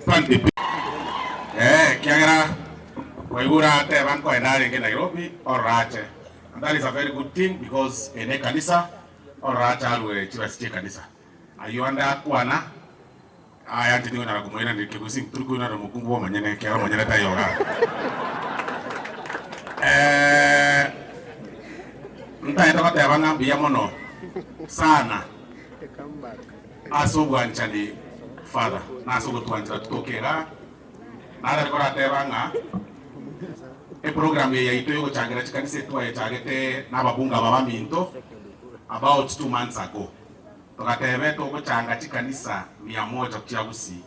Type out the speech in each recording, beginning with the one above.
Asante pi. Eh, ekiagera kwaigure ateba nkoenda arenge Nairobi ororache and that is a very good thing because eye ne ekanisa ororache arue chibesa chia ekanisa. Ayio ande akwana aya inche tingonyara komoiraneria kegusii tori koiraneria omokungu bwa omonyene ekiagera omonyene taiyo igaa. Eh, ntagete goteba ng'a mbuya mono sana ase obwanchani Father, na ase ogotwanchera totoke igaa, natari korateba ng'a eprogram eye yaito yogochangera chikanisa etwayechagete na ababunge aba baminto about 2 months ago. Togateba togochanga chikanisa mia moja chia Gusii.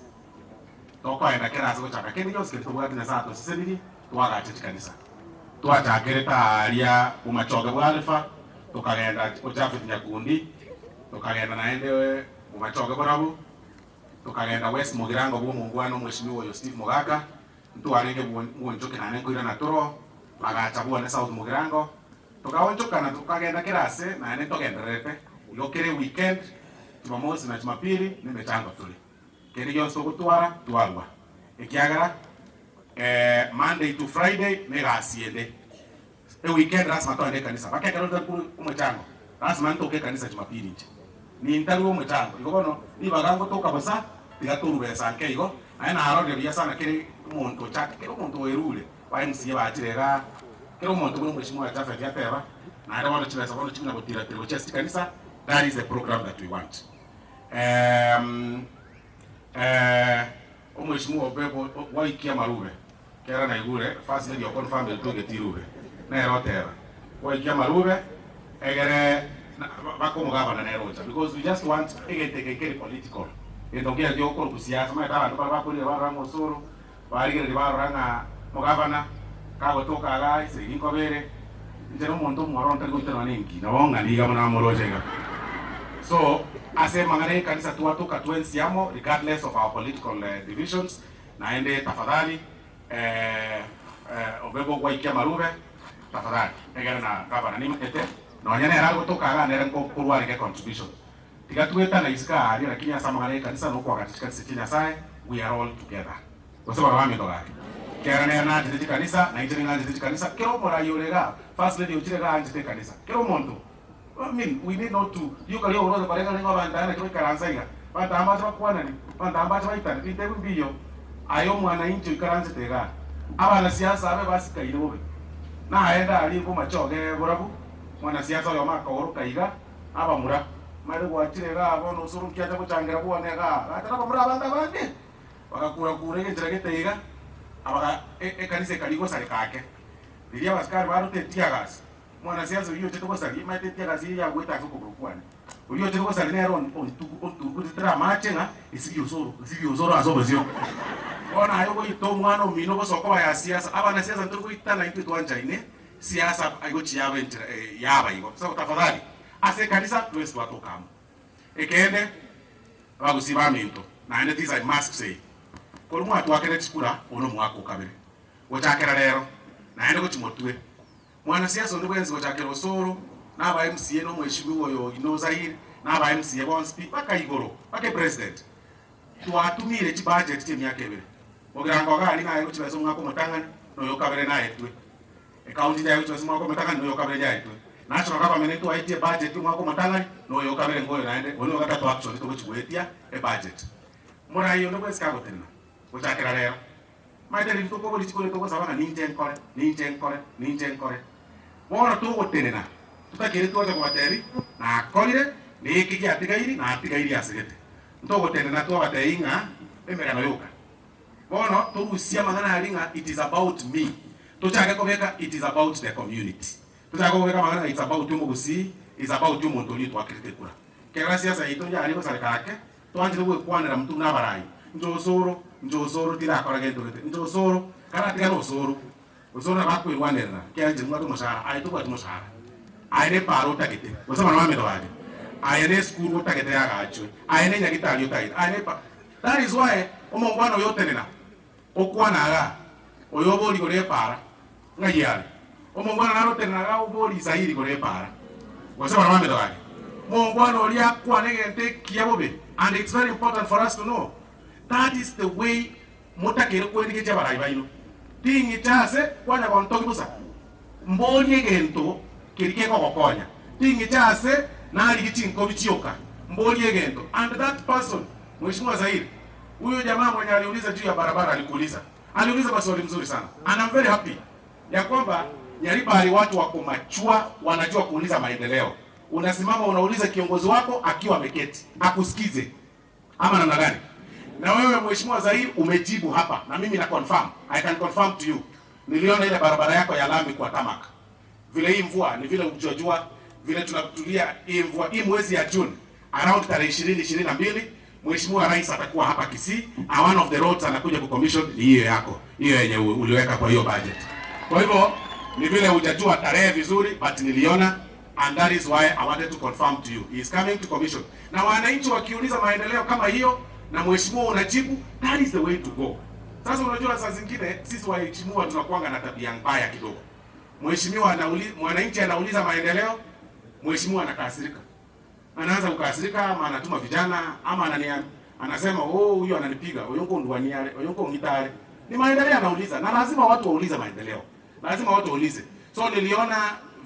Tokoenda kera ase gochaka kende gionsi keria tobwate Nyasae atosesenirie, twagacha chikanisa. Twachakerete aaria bomachoge bwa Alifa, tokagenda o Jafeth Nyakundi, tokagenda naende bomachoge borabu, tokagenda West Mugirango bwa omongwana omweshimiwa oyo Steve Mogaka, ntwarenge bwonchoki naende nkoirana toro, bagacha bwone South Mugirango, Togaonchokana tokagenda kera ase, naende ntogendererete igo kera eweekend, Jumamosi na Jumapili nemechango tore. Kende gionsi togotwara twarua, ekiagera Monday to Friday negasi ende. Eweekend lasima togende ekanisa, mpaka ekero ntari korwa omochango lasima ntoke ekanisa Jumapili inche. Nintarue omochango, igo bono ribaga ngotoka bosa tiga torue besa nke igo, naende narorire buya sana kere omonto ochake kera omonto oerure. Ba MCA bachire igaa, kera omonto buna omweshimiwa Japhet ateba, naende bono chibesa bono chikona gotira-tira gochia ase chikanisa, that is the program that we want. Ehm eh omweshimiwa Obebo gwaikia amarube, kera naigure first lady o confirm etogeti irube, nere oteba, gwaikia amarube egere baka omogavana nere ocha because we just want egento eke nkeri political, egento nkere giokorokwa siasa, omanyete abanto bare bakorire barora ng'a osoro. Barigereria barora ng'a omogavana kagotoka igaa esegi nkoba ere, inche nomonto omwororo ntari goita nonya nenki, nabo ng'a niga buna namoroche iga. So, ase amang'ana y'ekanisa twatoka twensi amo regardless of our political divisions, naende tafadhali obe bogwaikia amarube tafadhali, egere na gavana nimanyete nonya nere agotoka igaa nere nkokorwa arenge contribution. Tiga twetane isiko aaria, lakini ase amang'ana y'ekanisa na okoagacha chikanisa chia Nyasae, we are all together. Gose barabwo baminto gaki? Kera nere nanchete chikanisa, na inche ning'anchete chikanisa, kera omorai ore igaa, first lady ochire igaa anchete ekanisa, kera omonto. I mean, we need not to rioka ri'oborwaire koreng'ana nigo abanto aya naki baikaransa iga, abanto aba mbache bakwanani, abanto aba mbache baitane, binto ebi mbiyo. Aye omwanainchi oikaransete igaa, abanasiasa abe basikaine bobe, naende aria bomachoge borabu, mwanasiasa oyomo akaoroka iga, Abamura, mare gwachire igaa bono osoro nkiacha gochangera bwane igaa, agacha nabamura abange abange, bagakura-kura egenchera gete iga, abaga ekanisa ekaria gosareka ake. Riria abasikari barute etiagasi, omwanasiasa oyio ochete gosaria, omanyete etiagasi eyio yagwete ase okogoro kwane, oria ochete gosaria nere ontugutetera amache ng'a esibie osoro, esibie osoro ase obosio. Bono aye ogoita omwana omino gosoka oba ya siasa, abanasiasa ntori goitana intwe twanchaine, Siasa egochia yaba enchera yaba igo. So tafadhali ase ekanisa twensi twatoka amo. Ekeene abagusii baminto naende this I must say korwa mwatwakera chikura oyo nomwaka okabere gochakera rero naende gochi motwe mwana siasa onde bwensi gochakera Osoro na aba MCA na omweshimiwa oyo Ogina Ozair na aba MCA bonsi pi mpaka igoro mpaka epresident twatumire chibudget chia emiaka ebere Mogirango iga aria naye gochia besa omwaka omotang'ani na oyo okabere naetwe. Ekaunti yaye gochia besa omwaka omotang'ani na oyo okabere yaetwe. National government ntwaetie ebudget omwaka omotang'ani na oyo okabere ngoyo naende oyo nigo gatato actually togochia goetia ebudget. Morai onde bwensi kagotenena gochakera rero, omanyete riria tokobua rituko riria togosaba ng'a ninche nkore, ninche nkore, ninche nkore. Bono togotenena totakeire twacha kobatebi nakorire na eke giatigairi natigairi asegete. Ntogotenena twabatebia ng'a emegano yoka. Bono torusie amang'ana aria ng'a it is about me, tochake kobeka it is about the community. Tochake kobeka amang'ana ng'a it's about omogusii, it's about omonto oria otwakerete ekura. Ekiagera siasa yaito yare gosareka ake, twanchire gwekwanera motwe buna abarai, inche osoro, inche osoro tindakora gento gete, inche osoro, karatigane osoro, osoro nabo akwerwanerera ekiagera inche nimbwate omoshahara, aye tobwati moshahara, aye nepaara otagete, gose abana baminto baria, aye ne esukuru otagete yagachwe, aye ne enyagitari otagete, aye nepa. That is why omongwana oyo otenena okwana igaa, oyo obori igoro y'epaara, ng'ai are? Omongwana naro otenena igaa obori Israeli igoro y'epaara, gose barabwo bamito gaki? Mongwana oria akwane egento ekiya bobe and it's very important for us to know that is the way. Motakeire kwerigecha abarai baino. Ting'icha ase kwanya gontogia bosa, mborie egento keria kegogokonya. Ting'icha ase narigie chinkobi chioka, mborie egento. And that person, Mheshimiwa Zaire, huyo jamaa mwenye aliuliza juu ya barabara alikuuliza, aliuliza maswali mzuri sana and I'm very happy ya kwamba Nyaribari watu wako machua, wanajua kuuliza maendeleo. Unasimama unauliza kiongozi wako akiwa ameketi akusikize ama namna gani? Na wewe Mheshimiwa Zair umejibu hapa, na mimi na confirm, I can confirm to you, niliona ile barabara yako ya lami kwa tamak, vile hii mvua ni vile ukijua vile tunatulia hii mvua hii mwezi ya June around tarehe 20 22, Mheshimiwa Rais atakuwa hapa Kisii, and one of the roads anakuja ku commission ni hiyo yako, hiyo yenye uliweka kwa hiyo budget. Kwa hivyo ni vile hujajua tarehe vizuri, but niliona and that is why I wanted to confirm to you he is coming to commission. Na wananchi wakiuliza maendeleo kama hiyo na mheshimiwa unajibu, that is the way to go. Sasa unajua saa zingine sisi waheshimiwa tunakuanga na tabia mbaya kidogo. Mheshimiwa anauli, mwananchi anauliza maendeleo, mheshimiwa anakasirika, anaanza kukasirika, ama anatuma vijana ama anania, anasema oh, huyu ananipiga, oyonko nduaniare, oyonko ngitare. Ni maendeleo anauliza, na lazima watu waulize maendeleo, lazima watu waulize. So niliona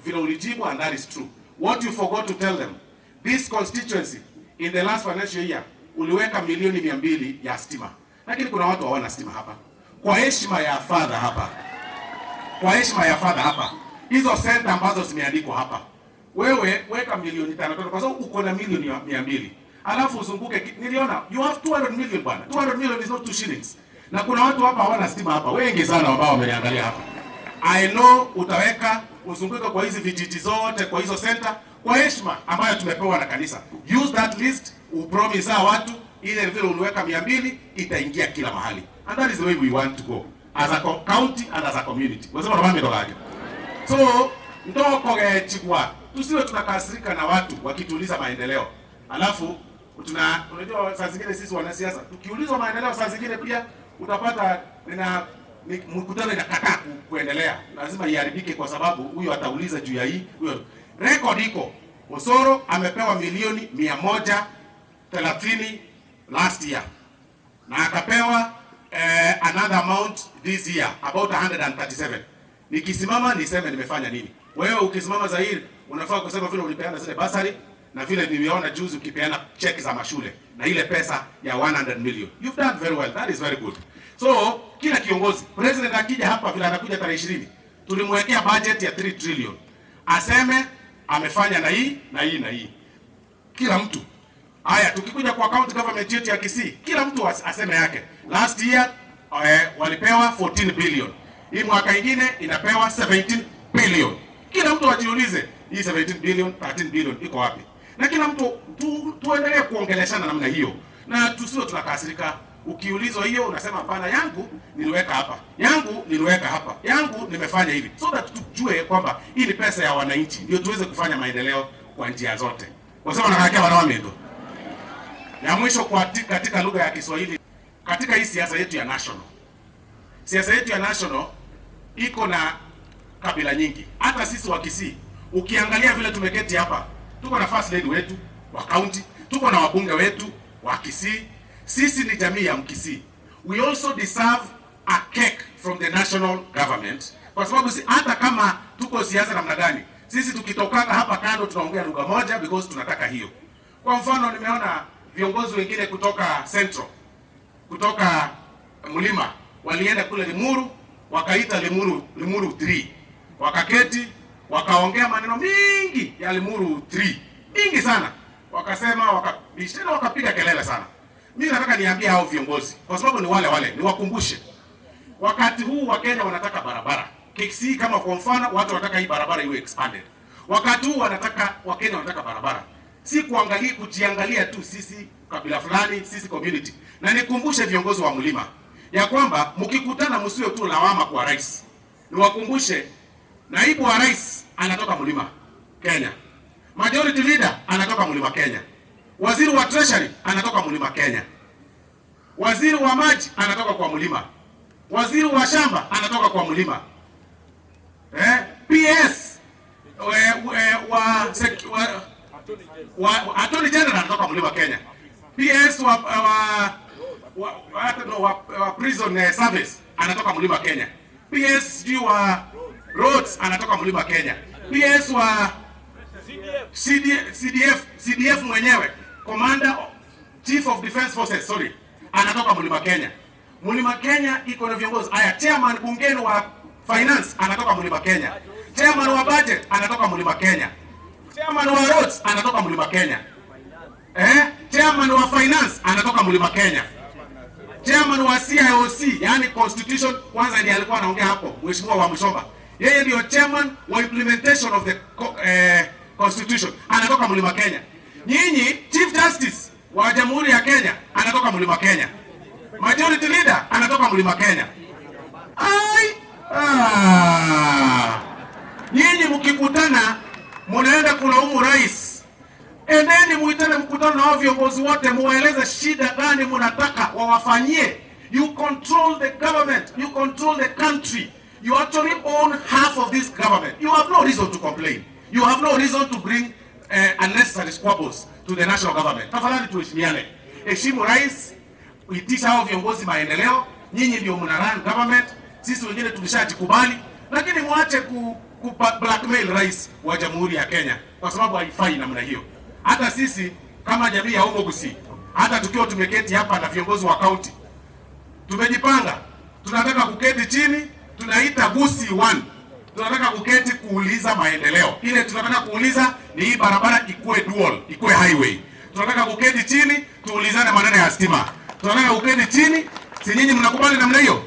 vile ulijibu and that is true. What you forgot to tell them, this constituency in the last financial year uliweka milioni 200 ya stima, lakini kuna watu hawana stima hapa. Kwa heshima ya father hapa, kwa heshima ya father hapa, hizo senta ambazo zimeandikwa hapa, wewe weka milioni tano tano, kwa sababu uko na milioni 200 alafu uzunguke. Niliona you have 200 million bwana, 200 million is not 2 shillings, na kuna watu hapa hawana stima hapa, wengi sana ambao wameniangalia hapa. I know utaweka uzunguke kwa hizi vijiji zote, kwa hizo center, kwa heshima ambayo tumepewa na kanisa. Use that list, upromise hawa watu ile vile uliweka 200 itaingia kila mahali, and that is the way we want to go as a county and as a community. Wasema na mami ndogage. So ndokogechigwa tusiwe tunakasirika na watu wakituuliza maendeleo, alafu tuna unajua, saa zingine sisi wanasiasa tukiulizwa maendeleo, saa zingine pia utapata nina ni, mkutano inakataa kuendelea, lazima iharibike kwa sababu huyo atauliza juu ya hii huyo. Record iko, Osoro amepewa milioni 130 last year na akapewa another amount this year about 137. Nikisimama niseme nimefanya nini? Wewe ukisimama Zahiri unafaa kusema vile ulipeana zile basari na vile niliona juzi ukipeana check za mashule na ile pesa ya 100 million. You've done very well. That is very good. So kila kiongozi, president akija hapa vile anakuja tarehe 20, tulimwekea budget ya 3 trillion. Aseme amefanya na hii na hii na hii. Kila mtu. Haya, tukikuja kwa county government yetu ya Kisii, kila mtu aseme yake. Last year walipewa 14 billion. Hii mwaka ingine inapewa 17 billion. Kila mtu ajiulize hii 17 billion, 13 billion iko wapi? Na kila mtu tuendelee kuongeleshana namna hiyo, na tusiwe tunakasirika. Ukiulizwa hiyo unasema hapana, yangu niliweka hapa, yangu niliweka hapa, yangu nimefanya hivi, so that tujue kwamba hii ni pesa ya wananchi, ndio tuweze kufanya maendeleo kwa njia zote. Wasema nakakia wana ya mwisho kwa katika lugha ya Kiswahili, katika hii siasa yetu ya national, siasa yetu ya national iko na kabila nyingi. Hata sisi wa Kisii, ukiangalia vile tumeketi hapa, tuko na first lady wetu wa county, tuko na wabunge wetu wa Kisii. Sisi ni jamii ya Mkisii. We also deserve a cake from the national government, kwa sababu si, hata kama tuko siasa namna gani, sisi tukitokanga hapa kando tunaongea lugha moja because tunataka hiyo. Kwa mfano, nimeona viongozi wengine kutoka Central, kutoka mlima walienda kule Limuru, wakaita Limuru, Limuru 3 wakaketi wakaongea maneno mingi ya Limuru 3 mingi sana, wakasema wakabishana, wakapiga kelele sana. Mimi nataka niambie hao viongozi, kwa sababu ni wale wale, niwakumbushe wakati huu Wakenya wanataka barabara KCC, kama kwa mfano watu wanataka hii barabara iwe expanded. Wakati huu wanataka Wakenya wanataka barabara, si kuangalia kujiangalia tu sisi kabila fulani, sisi community. Na nikumbushe viongozi wa mlima ya kwamba mkikutana, msiwe tu lawama kwa rais. Niwakumbushe naibu wa rais anatoka mlima Kenya, majority leader anatoka mlima Kenya, waziri wa treasury anatoka mlima Kenya, waziri wa maji anatoka kwa mlima, waziri wa shamba anatoka kwa mlima, PS wa, wa, wa, wa Attorney General anatoka mlima Kenya, PS wa, wa wa, wa, no, wa, wa prison eh, service anatoka Mlima Kenya. PS sijui wa roads anatoka Mlima Kenya. PS wa CD, CDF, CDF mwenyewe Commander Chief of Defense Forces sorry, anatoka Mlima Kenya. Mlima Kenya iko na viongozi haya. Chairman bungeni wa finance anatoka Mlima Kenya. Chairman wa budget anatoka Mlima Kenya. Chairman wa roads anatoka Mlima Kenya. Eh? Chairman wa finance anatoka Mlima Kenya. Chairman wa CIOC, yani constitution kwanza ndiye alikuwa anaongea hapo, Mheshimiwa wa Mshomba. Yeye ndio chairman wa implementation of the eh, constitution anatoka Mlima Kenya. Nyinyi Chief Justice wa Jamhuri ya Kenya anatoka Mlima Kenya. Majority leader anatoka Mlima Kenya. Ai! Ah. Nyinyi mkikutana munaenda kulaumu rais. Endeni muitane mkutano na hao viongozi wote, muwaeleze shida gani munataka wawafanyie. You control the government, you control the country. You actually own half of this government. You have no reason to complain. You have no reason to bring unnecessary squabbles to the national government. Tafadhali tuheshimiane. Heshimu rais, itisha hao viongozi maendeleo. Nyinyi ndio mna run government, sisi wengine tulishajikubali, lakini muache ku, ku blackmail rais wa Jamhuri ya Kenya kwa sababu haifai namna hiyo. Hata sisi kama jamii ya Omogusi, hata tukiwa tumeketi hapa na viongozi wa kaunti tumejipanga, tunataka kuketi chini, tunaita Gusii One. Tunataka kuketi kuuliza maendeleo. Ile tunataka kuuliza ni hii barabara ikue dual, ikue highway. Tunataka kuketi chini tuulizane maneno ya stima. Tunataka kuketi chini, si nyinyi mnakubali namna hiyo?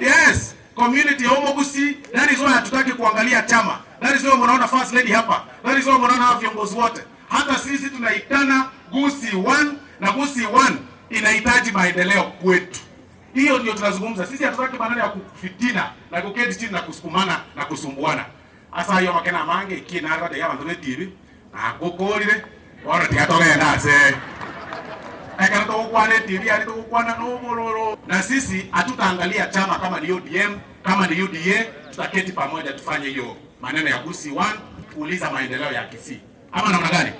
Yes, community ya Omogusi, that is why hatutaki kuangalia chama. That is why mnaona first lady hapa. That is why mnaona hao viongozi wote. Hata sisi tunaitana Gusii One na Gusii One inahitaji maendeleo kwetu. Hiyo ndio tunazungumza. Sisi hatutaki maneno ya kufitina na kuketi chini na kusukumana na kusumbuana. Asa yo makena mange kina arade ya bantu betibi na gukorire oro tigatogenda ase ekero togokwana etibi ari togokwana nobororo. Na sisi hatutaangalia chama kama ni ODM kama ni UDA, tutaketi pamoja tufanye hiyo maneno ya Gusii One kuuliza maendeleo ya Kisii ama namna gani?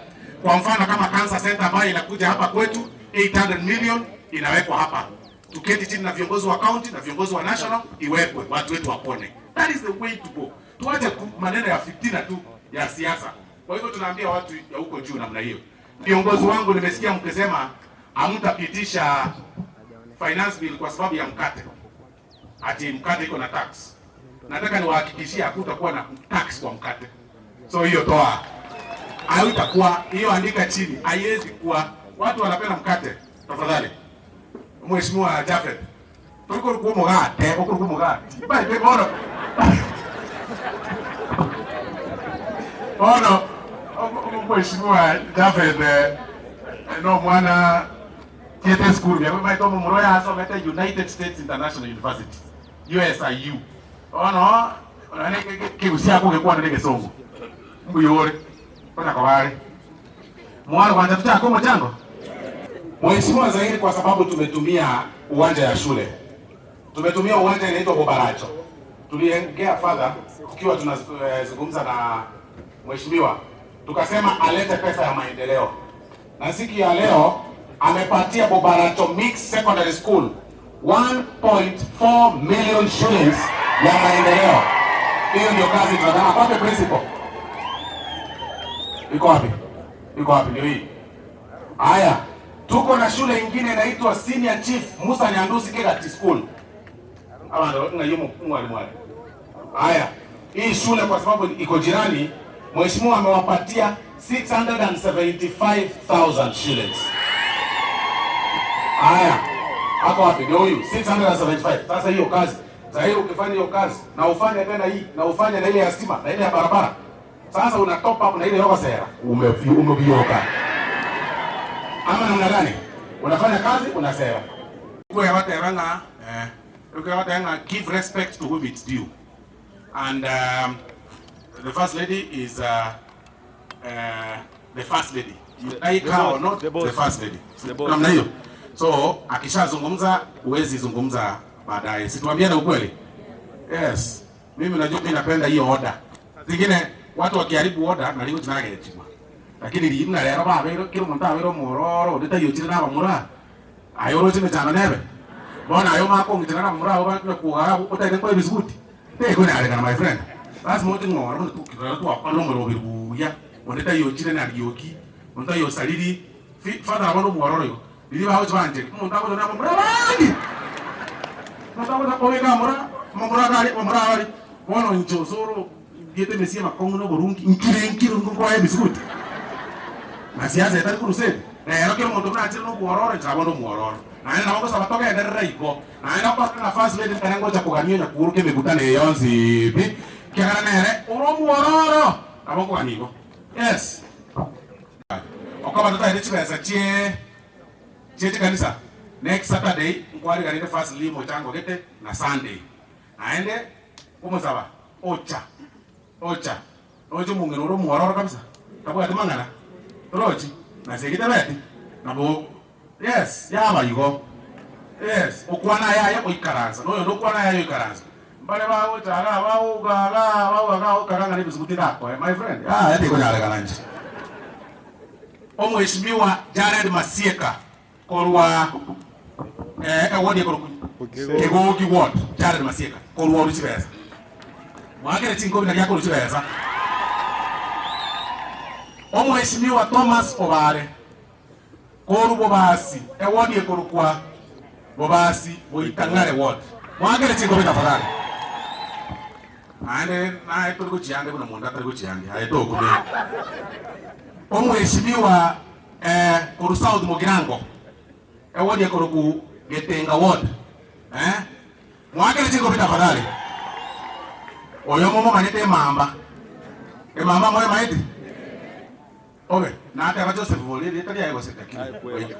Kwa mfano kama Cancer Center ambayo inakuja hapa kwetu 800 million inawekwa hapa, tuketi chini na viongozi wa county na viongozi wa national, iwekwe watu wetu wapone. That is the way to go. Tuache maneno ya fitina tu ya siasa. Kwa hivyo tunaambia watu ya huko juu namna hiyo. Viongozi wangu, nimesikia mkisema hamtapitisha finance bill kwa sababu ya mkate, ati mkate iko na tax. Nataka niwahakikishie hakutakuwa na tax kwa mkate, so hiyo toa, haitakuwa hiyo, andika chini, haiwezi kuwa. Watu wanapenda mkate, tafadhali. Mheshimiwa Jafet, tuko kwa mugate, uko kwa mugate. Bali bono. Bono Mheshimiwa Jafet eh, no mwana tiete school ya maito mumuroya asomete United States International University USIU. Ono nani kigusia kugekwana ni gesongo. Mbuyore. Ona kwa Mwaro kwanza tutako mchango. Mheshimiwa Zahiri, kwa sababu tumetumia uwanja ya shule, tumetumia uwanja inaitwa Bobaracho. Tuliongea fadha tukiwa tunazungumza na mheshimiwa, tukasema alete pesa ya maendeleo, na siku ya leo amepatia Bobaracho Mixed Secondary School 1.4 million shillings ya maendeleo. Hiyo ndio kazi tunataka. Wapi principal? Iko wapi? Iko wapi? Ndio hii. Haya, tuko na shule ingine inaitwa Senior Chief Musa Nyandusi Kegati School. Hawa ndio ngayumo mwalimu wale. Haya, hii shule kwa sababu iko jirani, mheshimiwa amewapatia 675,000 shillings. Haya, hapo wapi? Ndio huyu 675. Sasa hiyo kazi, sasa hiyo ukifanya hiyo kazi na ufanye tena hii na ufanye na ile ya stima na ile ya barabara, sasa una top up na ile yoga sera, umebioka ama namna gani? Unafanya kazi una sera. Kwa watu yaranga eh, kwa watu yaranga give respect to whom it's due. And the first lady is the first lady. You like her or not, The boss. the first lady. The boss. Namna hiyo. So akishazungumza huwezi zungumza baadaye. Si tuambiane ukweli? Yes. Mimi najua mimi napenda hiyo order. Zingine watu wakiharibu order na leo tunagechwa. Lakini limna lero ba bero kilo mtu abero mororo ndeta yochire na bamura. Aye oroche emechando nebe? Bono aye omanye kong'ichera na abamura abwo baria kogara abwo otagete nkoe ebisuguti? Tekonyarekana my friend. Lasima oche ng'ora buna tokirora twakwana omoroberi buya, onde taiyo ochire na riogi, onde taiyo osariri, fi father bono omwororo igo. Riria bagochia bancheri, omonto agocha na abamura abange! Omonto agocha obeka abamura, abamura abare, abamura abare, bono inche osoro ndiete emesie amakong'u na oborungi, nkire nkire nkoe ebisuguti? Na siasa etari crusade? Rero kera omonto buna achire nobwororo, inche nabo nde omwororo. Naende nabo ngosaba togenderere igo. Naende okore nafasi bende nere ngocha kogania onyakuorokia emekutano eye yonsi pi, ekiagera nere ore omwororo. Nabo nkogania igo. Yes. Okoba totaete chibesa chie chie chikanisa, next Saturday nkwariganete first limo changogete na Sunday. Naende omosaba ocha ocha Roche omong'ina ore omwororo kabisa, tabwati mang'ana, torochi? Na segi tabeti? Nabo yes, yaba igo. Yes, okwana ayaye oikaransa, na oyonde okwana ayaye oikaransa. Mbare bagocha igaa baouga igaa bauga igaa okaga ng'a nebisuku tindakoe. My friend, yaya tikonyarekana inche. Omweshimiwa Jared Masieka korwa eh, eward ekorokwa Kegogi ward, Jared Masieka korwa oru chibesa. Mwakere chinkobi nari akorwa chibesa. Omweshimiwa Thomas Obare korwa Bobasi, eward ekorokwa Bobasi Boitang'are ward. Mwakere chinkobi tafadhali. Naende naye tori gochiandia buna monto atari gochiandia, aye tokumia. Omweshimiwa Eh, korwa South Mugirango, eward ekorokwa Getenga ward. Eh, mwakere chinkobi tafadhali. Oyo momomanyete emamba. Emamba moyemaeti? Obe, nateba Joseph bori erieta riaye gose lakini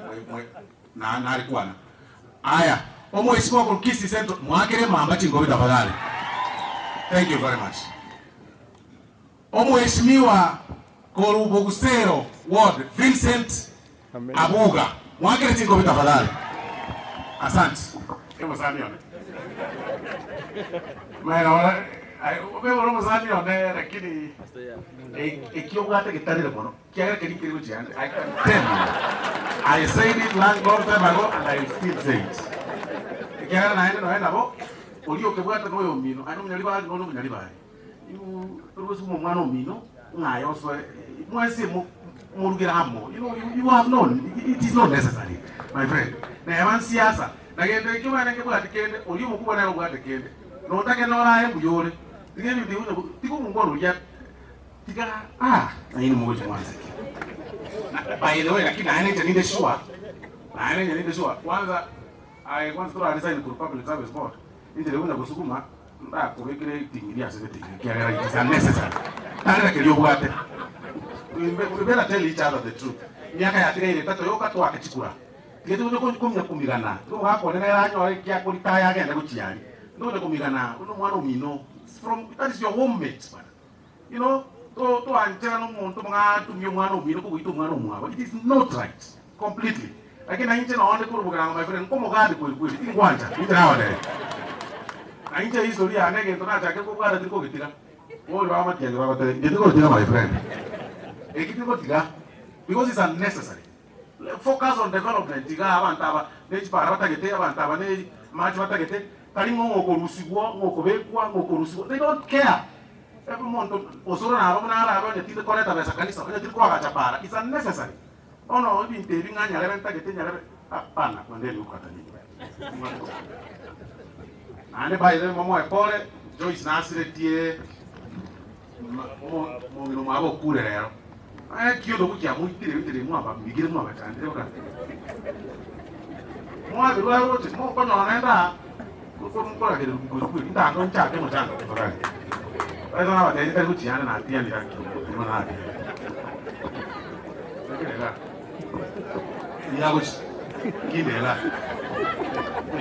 na narikwana. Aya, omwesimwa korwa Kisii Central, mwakere emamba chinkobi tafadhali. Thank you very much. Omweshimiwa korwa Bogusero ward Vincent Abuga mwakere chinkobi tafadhali. Asante. Omosani one. Maega ora obe ore omosani one lakini eki obwate getarire mono kiagera keria nkeri gochia ande I can tell you I said it long long time ago and I will still say it. Ekiagera naende nonya nabo oria okebwate noyo omino aye nomonyaribari nonya omonyaribari. Torigosukuma omwana omino ng'a aye osoe mwensi morugere amo you know you have no it is not necessary my friend neba nsiasa na gento ekio omanyete nkebwati kende oria omokubwa nere obwate kende notake nore aye mbuya ore tiga ebinto ebi onye tiga omongwana oria tiga ah nainwe mogochia mwanse ki by the way lakini naende inche ninde sure naende inche ninde sure kwanza aye kwanza tora resign korwa public service board inche riria gosukuma Ndakobekere eting'iri ase egeting'iri, ekiagera it is unnecessary. Tarera keria obwate. We better tell each other the truth. Emiaka yatigaire etato yoka toake chikura. Tiga togocha komnya komigana. Tiga omogaka one nere anyore eki akoritaya agende gochia aria. Ntogocha komigana buna omwana omino. It's from that is your home mate bana. You know, to toancherana omonto omogaka atumie omwana omino kogoita omwana omwabo. It is not right completely. Lakini na inche nonde korwa bogirango my friend, nkomogandi kweri kweri, tingwancha, inche nabatebi. Na inche history yane egento nachakire kobwata tirikogetiga. Bori bamatiangi bagotebi, inche tirikotiga my friend. Eki tirikotiga because it's unnecessary. Focus on development igaa abanto aba ne chipara batagete, abanto aba ne amache batagete, tari ng'a ng'okorusigwa, ng'okobekwa, ng'okorusigwa, they don't care. Ebe omonto osoro naba buna arabe onye tindi koreta besa kanisa, onye tiri koagacha para, it's unnecessary. Bono ebinto ebi ng'a nyarebe ntagete nyarebe, hapana, kwendeni gokata nigo. Naende by the way momoe pole, Joyce nasiretie omong'ina omwabo okure rero. Ekiondo gokiamoitire enchera mwabamigire mwabachandire buna mwabirwe aroche mokonyora naende aa mokoragererwa kweri kweri ntango nchake mochando tafadhali. Baisa nabatebi tari gochiana natianire ake nigo natianire. Ekerega yagochi kindela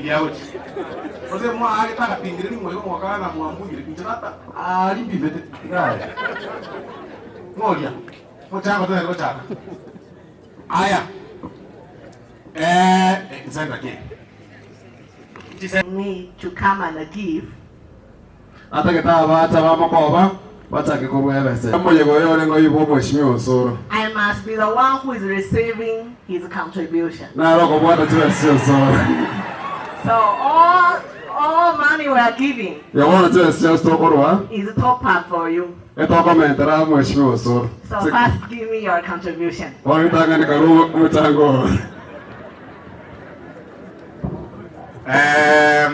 yagochi gose mwaagete agatingire ning'o igo mwakana na mwambugire inche tata aria mbimete tigaye Ng'oria, mochako totari gochaka. Aya, eh, nsenda ki? Me to come and give. Atagete abacha bamokoba. Bachake korua ebesa. Omoyega oyo orenge oyio bw'omweshimiwa Osoro. I must be the one who is receiving his contribution. Naro okobwata chibesa chia Osoro. So all all money we are giving Igo bono chibesa chionsi tokorua. is top up for you. Etokomentera omweshimiwa Osoro. So first give me your contribution. Bono ritang'ani karue omochango oo. Eh,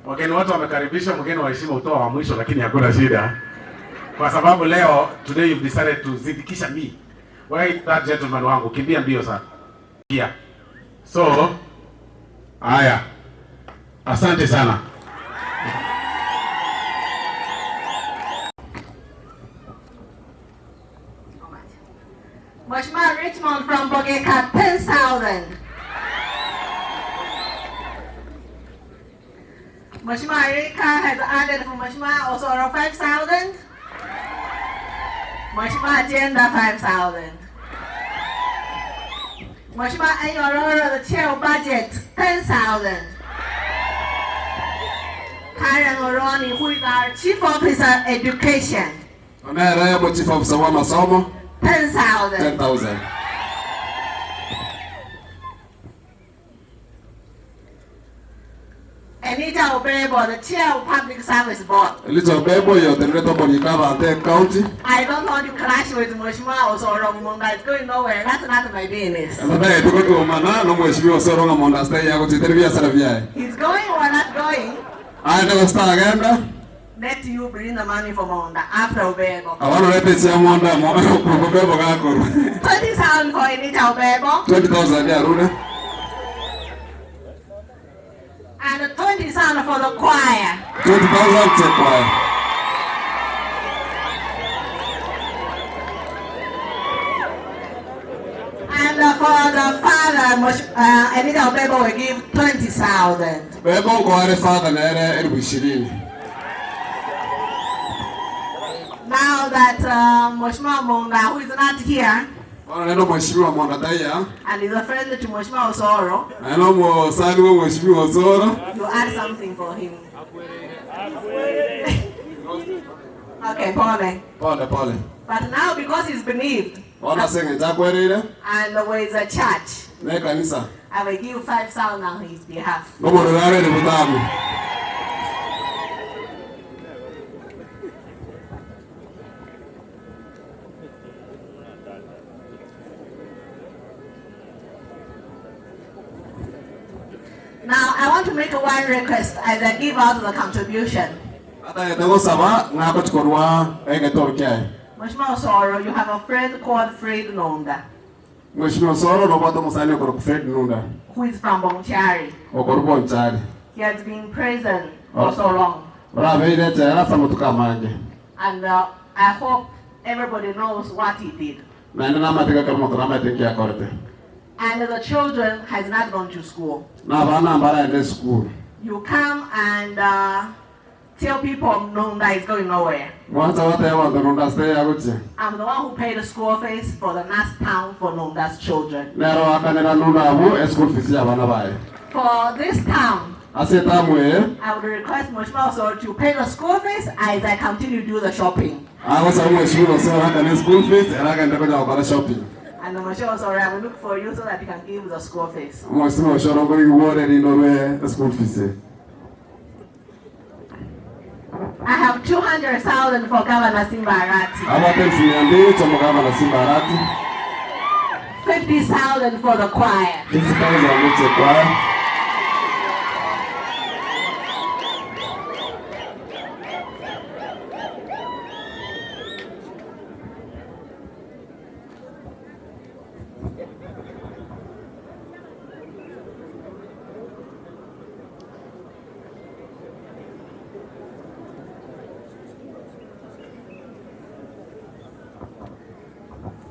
wageni wote wamekaribishwa, mgeni wa heshima utoa wa mwisho, lakini hakuna shida kwa sababu leo today you've decided to zidikisha me. Where is that gentleman wangu? Kimbia mbio sana. Yeah. So, haya. Asante sana. Mheshimiwa Richmond from Bogeka 10,000. Mheshimiwa Erika has added for Mheshimiwa Osoro 5,000. Mheshimiwa Agenda 5,000. Mheshimiwa Enyororo, the chair of budget, 10,000. Karen Oroni, who is our chief officer education, Nere omo chief officer bw'amasomo 10,000. 10,000. Anita Obebo, the chair of Public Service Board. Elija Obebo oyo otenerete okorika abanto ecounty. I don't want to clash with Mheshimiwa Osoro Munga. It's going nowhere. That's not my business. Tatageti gotuomana na omweshimiwa Osoro ng'a mondo ase taiyo agochitera ebiasara biaye. He's going or not going. Aende gose tagenda. Let you bring the money for Monda after Obebo. Abana orete chia Monda amo Obebo gakorwa. 20,000 for Anita Obebo. 20,000 yarure. And 20,000 for the choir. 20,000 to choir. And for the father, Anita Obebo will give 20,000. Bebo nkoare father nere elfu ishirini. Now that Mheshimiwa Monda, who is not here, Bono nere Omweshimiwa Monda taiya. And is a friend to Mheshimiwa Osoro. Naende omosani bwa Omweshimiwa Osoro. You add something for him. Okay, pole. Pole pole. But now because he's bereaved. Bono ase eng'encho akwereire. And with the church. Na ekanisa. I will give 5,000 on his behalf. Ngomorora arere botambe. Now I want to make one request as I give out the contribution. Atagete gosaba ng'a agochi korwa egetoro kiaye. Mheshimiwa Osoro, you have a friend called Fred Nonda. Mheshimiwa Osoro, nobwate omosani okorokwa Fred Nunda. Who is from Bonchari. Okorwa Bonchari. He has been in prison for so long. Orabeire echela ase amatuko amange. And uh, I hope everybody knows what he did. Naende namateka ekero omonto namaete nki akorete. And the children has not gone to school. Na abana mbaraende esukuru. You come and uh, tell people Nunda is going nowhere. Mwancha goteba abanto Nunda ase teiyo agochia. I'm the one who paid the school fees for the last town for Nunda's children. Nere oakanera Nunda abwo eschool fees y'abana baye. For this town, Ase etamu eye. I would request Mheshimiwa Osoro to pay the school fees as I continue to do the shopping. Agosaba Mheshimiwa Osoro akane school fees ere agende konya gokora shopping. And Mheshimiwa Osoro, I will look for you so that you can give the school fees. Mheshimiwa Osoro nkorigigwa ore erinde orue school fees eye. I have 200,000 for Governor Simba Arati. Abwate elfu mia mbili cha Mugavana Simba Arati. 50,000 for the choir. 50,000 gochia choir.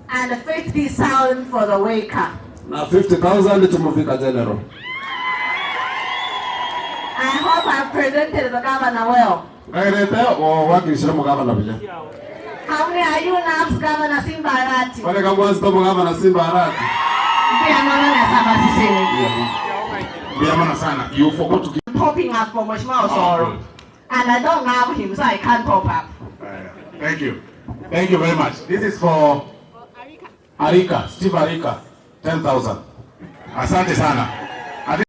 And 50,000 for the waker. Na 50,000 to Muvika General. I hope I've presented the governor well. Ngagerete gwakirishire omogavana buya. How many are you loves Governor Simba Arati? Bare kamwanchete omogavana Simba Arati. Mbuya mono na saba sisini. Mbuya mono sana. You forgot to give Popping up for Mheshimiwa Osoro. And I don't love him, so I can't pop up. Aya. Thank you. Thank you very much. This is for Arika, Steve Arika, 10,000. Asante sana.